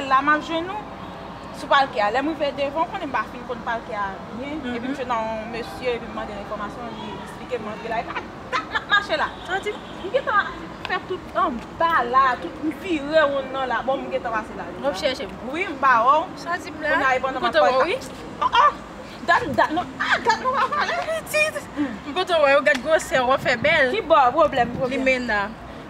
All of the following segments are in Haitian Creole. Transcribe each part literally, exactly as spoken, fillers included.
La, m ap jwenn ou sou palkè a. Lè m rive devan, ou konnen m pa fin konn palkè a byen. Epi m jwenn yon mesye, epi m mande l enfòmasyon, li eksplike m, m antre la. Epi, ak dat m ap mache la. Sa di m? M gentan fè tout anba la, tout m vire wonn nan la. Bon, m gentan pase la deja. W ap chèche m? Wi, m pa wè w. Sa di m la? Kounye a, e pandan m ap pale la. Oh, oh! Dat, dat nou, ah, dat nou pa pale. Pitit. M kontan wè w, gad gwosè w, w ap fè bèl. Ki bò, pwoblèm, pwoblèm. Limena.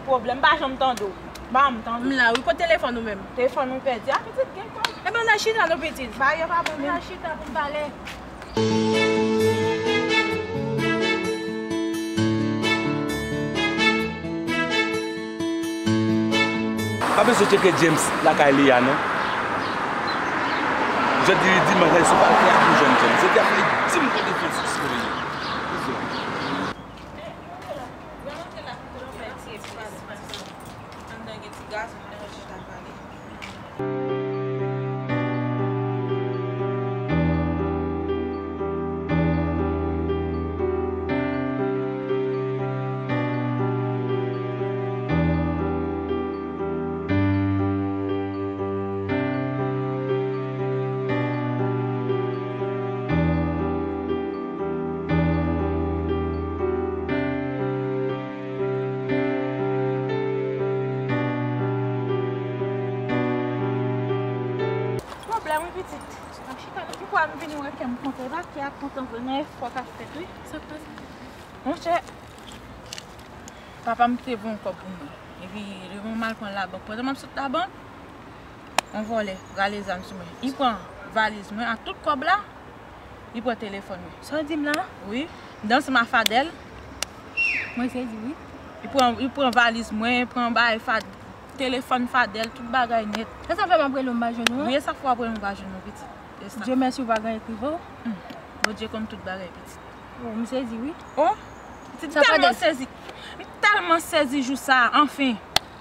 Pwoblèm, m pa janm tande w. M pa janm tande w. M la, wi, kote telefòn ou menm? Telefòn mwen pèdi. Ah, pitit, gen kòb. Ebyen, ann al chita non, pitit. Ba yo pa bon menm. Ann al chita pou n pale. Pa bezwen tcheke James lakay li a non. Jodi dimanch la, li sou palkè a pou jwenn James. Jodi a, li di m kote Francisco ye. Anndan gen ti gason, nou chita pale. Pwoblèm wi pitit. M ap chita la. Poukwa m vin wè kè m kontan? E pa kè a kontan vre, nan efò k ap fèt wi. Sa k pase? Monchè, papa m te voye yon kòb pou mwen. Epi, devan m al pran labank. Pandan m ap sot labank, yon vòlè rale zam sou mwen. Li pran valiz mwen ak tout kòb la. Li pran telefòn mwen. Sa w di m la? Wi. M te ansanm ak Fadèl. Mwen sezi wi. Li pran, li pran valiz mwen, pran bagay Fad-, telefòn Fadèl, tout bagay nèt. Se sa fè m ap rele w m pa jwenn ou an? Wi, e sa k fè w ap rele m pa jwenn ou, pitit. E sa. Dye mèsi ou pa gen rive w. Hmm. Bondye konn tout bagay, pitit. Oh, m sezi wi. Oh, pitit, m tèlman sezi. M tèlman sezi jou sa a, anfen.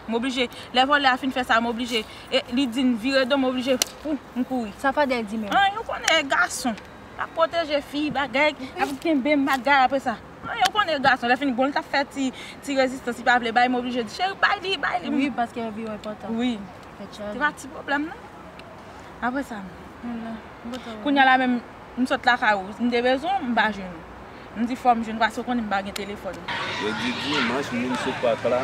M oblije, lè vòlè a fin fè sa, m oblije, e, li di n vire do, m oblije, pou m kouri. Sa Fadèl di menm? An, ou konnen gason. L ap pwoteje fi, bagay, l ap kenbe m, bagay apre sa. An, ou konnen gason, lè fini, bon, li t ap fè ti, ti rezistans, li pa vle bay, m oblije di, cheri, bay li, bay li. Wi, paske vi w enpòtan. Wi. Tèt chaje. Se pa ti pwoblèm, non. Apre sa, m la. Kounye a la menm, m sot lakay ou, m te bezwen w, m pa jwenn ou. M di fò m jwenn ou, paske ou konnen m pa gen telefòn. Jodi dimanch, m vin sou pak la.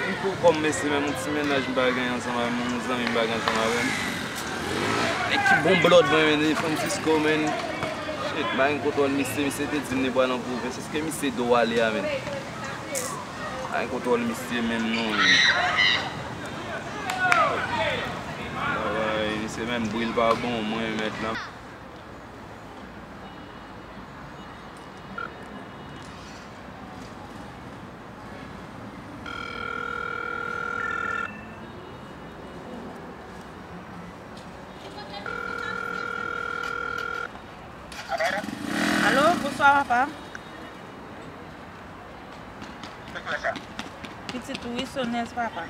M pou kòm mesye menm, yon ti mennaj m pa gen ansanm avè m, yon zanmi m pa gen ansanm avè m. E ki bon blòd mwen, men, Francisco, men. Shit, m pa gen kontwòl misye, misye te di m li pral nan pwovens. Èske misye do ale a, men? Pa gen kontwòl misye menm non, men. Ay, misye menm bri l pa bon, mwen mèt la. Alo, bonswa, papa. Pitit ou wi, Sonès, papa.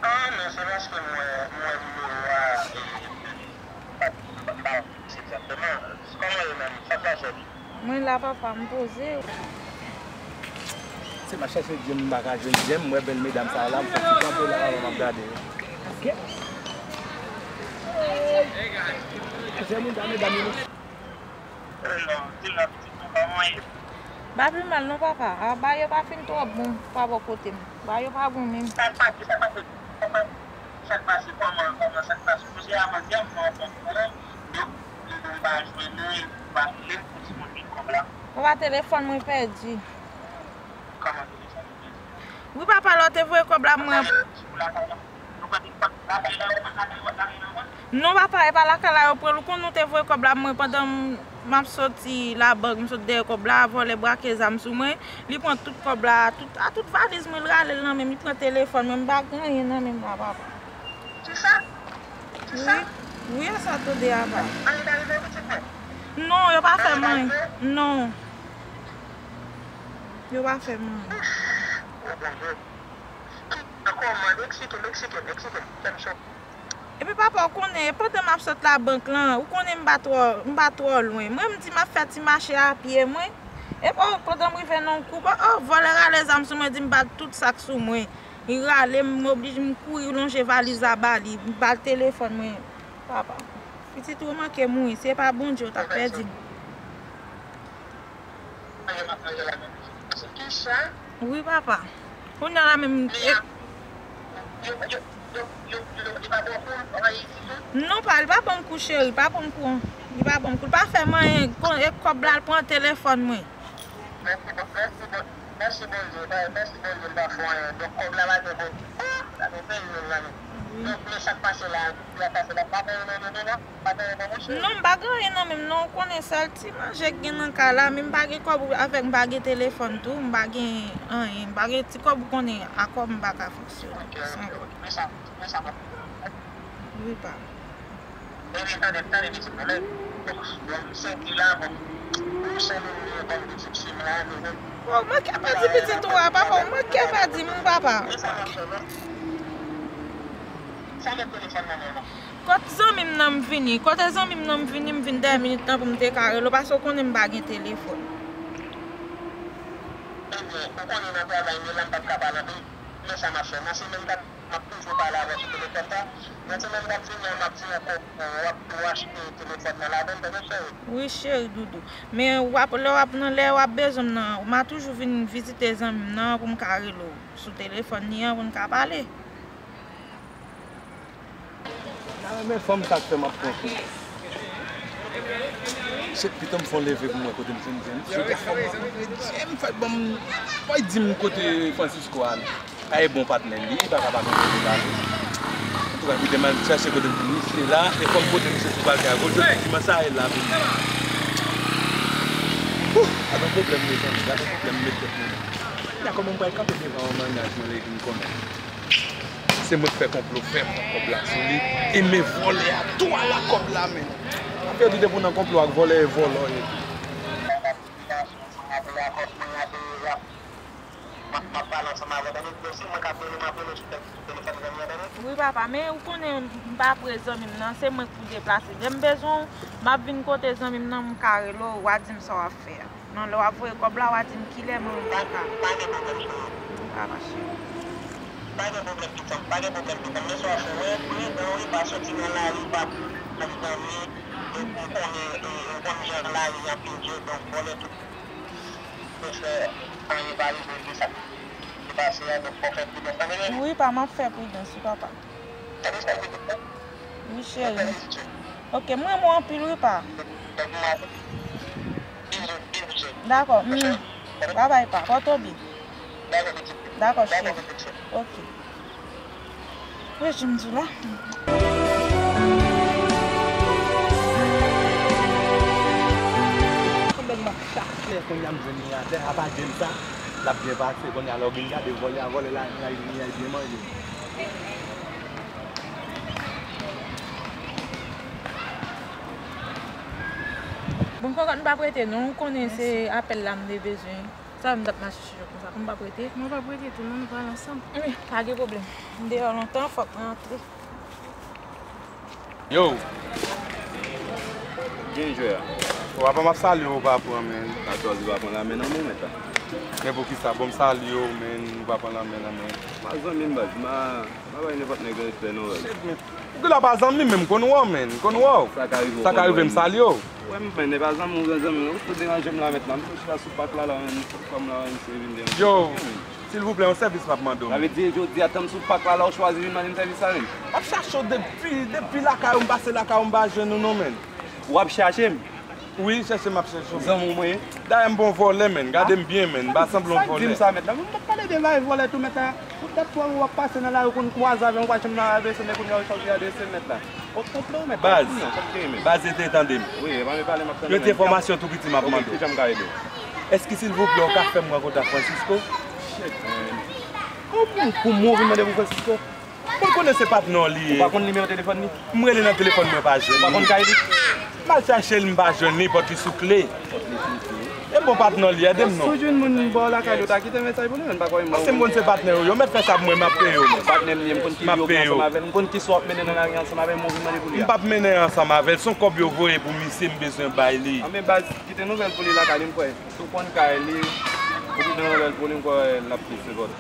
Ah, non, se paske m wè, m wè nimewo a, e, m pa, m pa wè egzakteman. Kòman w ye menm? Sa k pase? Mwen la, papa, m poze. Se m ap chèche Djem, m pa ka jwenn Djem, m wè bèl medam sa a la, m fè ti kanpe la, m ap gade yo. Djem, ou gade medam yo. Hello, di m la pitit mwen, kòman w ye? M pa pi mal non papa. A, bagay yo pa fin twò bon pa bò kote m. Bagay yo pa bon menm. Sa k pase, sa k pase, sa k pase, kòman, kòman sa k pase? Paske avan yè m wè w pran pwoblèm, yo di m pa jwenn ou, e m pa rele m pou di moun vin kòb la. Papa, telefòn mwen pèdi. Kòman telefòn ou pèdi? Wi papa, lè w te voye kòb la mwen. Non papa, e pa lakay la yo pran l. Ou konn nou te voye kòb la mwen pandan m, m ap soti labank, m sot dèyè kòb la, vòlè brake zam sou mwen. Li pran tout kòb la, tout, a tout valiz mwen, l rale l nan men m, li pran telefòn mwen, m pa gen anyen nan men m la papa. Kisa? Kisa? Wi, wi, e sa tande a papa. Anyen pa rive pitit mwen? Non, yo pa fè m anyen. Non. Yo pa fè m anyen. Ouf, o Bondye. Ki, kòman? Eksplike m, eksplike m, eksplike m. Fè m cho. Epi papa, ou konnen, pandan m ap sot labank lan, ou konnen m pa twò, m pa twò lwen. Mwen, m di m ap fè ti mache a pye mwen. Epi, o, pandan m rive nan yon kou, o, o, vòlè rale zam sou mwen, di m bat tout sa k sou mwen. Li rale m, m oblije m kouri lonje valiz la ba li, m ba l telefòn mwen. Papa, pitit ou manke mouri, si se pa Bondye, ou t ap pèdi m. Wi, papa. Kounye a la menm, e, non, pa, li pa ban m kou, cheri, li pa ban m kou. Li pa ban m kou. Li pa fè m anyen. Kon, e kòb la, l pran telefòn mwen. Mèsi, bon, mèsi, bon, mèsi Bondye, mèsi Bondye, m pa fè anyen. Donk, kòb la pa gen bon. Ah, gade yon peyi menm la menm. Donk, men sa k pase la, sa k pase la, pa gen anyen nan men nou, non? Pa gen anyen nan men nou? Non, m pa gen anyen nan men m, non. Ou konnen sèl ti manje k gen nan kay la, men m pa gen kòb avèk, m pa gen telefòn tou, m pa gen anyen, m pa gen ti kòb, ou konnen, a kòb m pa ka fonksyone. Ok, ok, ok. Men sa, men sa, bon. Wi, pa. Bon, manke pa di pitit ou a, papa, w manke pa di m, papa. Kot zanmi m nan m vini? Kote zanmi m nan m vini, m vin dèyè minit lan pou m te ka rele w, paske w konnen m pa gen telefòn. Ebyen, ou konnen nan travay m ye la, m p ap ka pale anpil, men sa m ap fè. Nan semèn k ap M ap toujou pale avè w sou telefòn sa. Nan semèn k ap vini an, m ap di w ankò, w ap tou achte telefòn nan ladan l, tande cheri. Wi, cheri doudou. Men w ap, lè w ap nan, lè w ap bezwen m nan, m a toujou vin vizite zanmi m nan pou m ka rele w sou telefòn li an pou n ka pale. M ta renmen fanm sa k fè m ap pran kou. Chèt pito m fè yon leve pou m wè kote m fin pran. Misye te fè m, fè m, fè m, fè m, fè di m kote Francisco ale. Sa e bon patnè m li, li pa ka pa konn kote l ale. Antouka, kite m al chache kote m jwenn misye la, e fò m pote misye sou bagay a. Jodi dimanch sa e la vini. Ouh, gad yon pwoblèm, mezanmi, gad yon pwoblèm m met tèt mwen. Kounye a kòman m pral kanpe devan yon mennaj mwen lè li vin konnen se mwen k fè konplo, fè pran kòb la sou li, e men vòlè a tou ala kòb la menm. Afè yo di depi w nan konplo ak vòlè, e vòlè w ye. M ap pale ansanm avè w, tande. Bon, se mwen k ap rele, m ap rele sou tèks, sou telefòn zanmi an, tande. Wi, papa, men ou konnen m pa pre zanmi m nan, se mwen k pou deplase. Lè m bezwen w, m ap vin kote zanmi m nan, m ka rele w, w a di m sa w ap fè a. Non, lè w ap voye kòb la, w a di m kilè, mwen menm m pa ka. Pa gen pwoblèm, cheri. Papa, cheri. Pa gen pwoblèm, pitit, pa gen pwoblèm, pitit. Men sa w ap fè, wè, pridan wi, pa soti nan lari, pa pran zanmi, epi w konnen, e, ou konn jan lari an pile, donk, vòlè tou. Pou fè anyen pa rive, de sa ki pase a, donk fò w fè pridans, tande byen? Wi, pa, m ap fè pridans, wi, papa. Tande sa, pitit mwen? Wi, cheri. Fè prizon. Ok, m renmen w anpil, wi, pa. Donk, m ap, bizou, bizou, cheri. Dakò, mm. Babay, pa. Pòte w byen. Dakò, pitit mwen. Dakò, cheri. Dakò, pitit mwen. Ok. Rejim di la. Pandan m ap chache, kounye a m jwenn li atè, apa James sa, l ap byen pase, kounye a lè w vin gade vòlè a, vòlè la, li ay, li ay byen manje. Bon, kòkòt, m p ap rete non, ou konnen se apèl la m te bezwen. Sa m t ap mache chèche konsa pou m p ap rete? Mwen p ap rete tou non, nou pral ansanm. Wi, pa gen pwoblèm. M deyò lontan, fòk mwen antre. Yo! Byen jwe a. Papa m ap salye w, ou pa pran men. Atò, ou pa pran lanmen nan men mèt la. Men poukisa? Bon, m salye w, men ou pa pran lanmen nan men. Ma zanmi m baz, ma. Pa bay nenpòt nèg respè non, baz. Shit, men. Ou genlè pa zanmi m, men m konn wè w, men. M konn wè w. Sa ka rive, sa ka rive, m salye w. Wè, m, men, e pa zanmi w, gran zanmi w. Ou tou deranje m la, mèt la. M tou chita sou pak la, la, men, kòm la, men, se vin deranje m. Yo, silvouplè, yon sèvis m ap mande w. Sa vle di, jodi a, tann sou pak la, la, ou chwazi vin mande m sèvis sa, men. M ap chache w depi, depi lakay ou, m pase lakay ou, m pa jwenn ou non, men. W ap chache m? Wi, chèche m ap chèche w. Zanmi w mwen ye. Dayè m pa yon vòlè, men. Gade m byen, men. M pa sanble yon vòlè. Sa k di m sa, mèt la? Mwen m p ap pale de bagay vòlè tou, mèt la. Pou dat pwa w ap pase nan lari, ou konn kwaze avè m, ou pa janm nan adrese m, men kounye a ou chwazi adrese m, mèt la. Ou twonpe w, mèt la. Baz, baz, ete, tande m. Wi, e pa men pale m ap tande. Yon ti enfòmasyon tou piti m ap mande w. Ok, kijan m ka ede w? Èske silvouplè ou ka fè m rankontre ak Francisco? Shit, man. Kòman pou mwen vin mande pou Francisco? Mwen konnen se patnè w li ye. Ou pa konn nimewo telefòn li? M rele nan telefòn mwen pa jwenn li. Ou pa konn kay li? M al chache l, m pa jwenn li, pòt li sou kle. Pòt li sou kle. E bon patnè w li, ede m non. Si w jwenn moun bò lakay li, ou ta kite mesaj pou li, men pa kwè m. Paske m konn se patnè w yo, yo mèt fè sa pou mwen, m ap peye yo. Patnè m li ye, m konn ki biro m ansanm avè l, m konn ki swa w ap mennen nan lari ansanm avè m, ou vin mande pou li a. M p ap mennen ansanm avè l, se yon kòb yo voye pou misye, m bezwen bay li. Anben baz, kite nouvèl pou li lakay li, m kwè. Si w konn kay li, ou kite nouvèl pou li, m kwè l ap plis sipòte.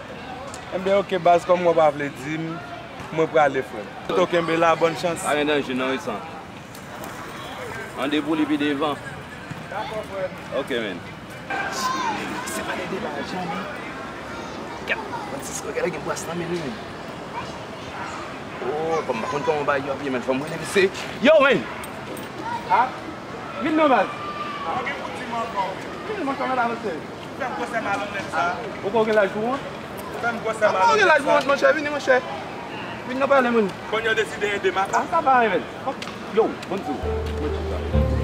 Enben, oke, baz, kòm w pa vle di m, mwen prale, frè m. Oke, kenbe la, bòn chans. Pa gen danje, non, Resan. Randevou li pi devan. Oke, men. Se pale de lajan, men. Gad, Francisco, gade gen bras nan men li, men. Oh, kòm m pa konn kòman bagay yo ap ye, men, fò m rele misye. Yo, men! Ah, vin non, baz. Vin, mwen, kòman la, mesye? Fè m gwosè malonnèt sa. Ou pa gen laj pou mwen? Fè m gwosè malonnèt sa. Ou pa gen laj pou mwen, monchè, vini, monchè. Vin nan pale, moun. Konn yo deside ede m. Ah, sa pa, men. Yo, bon di w. Mwen chita.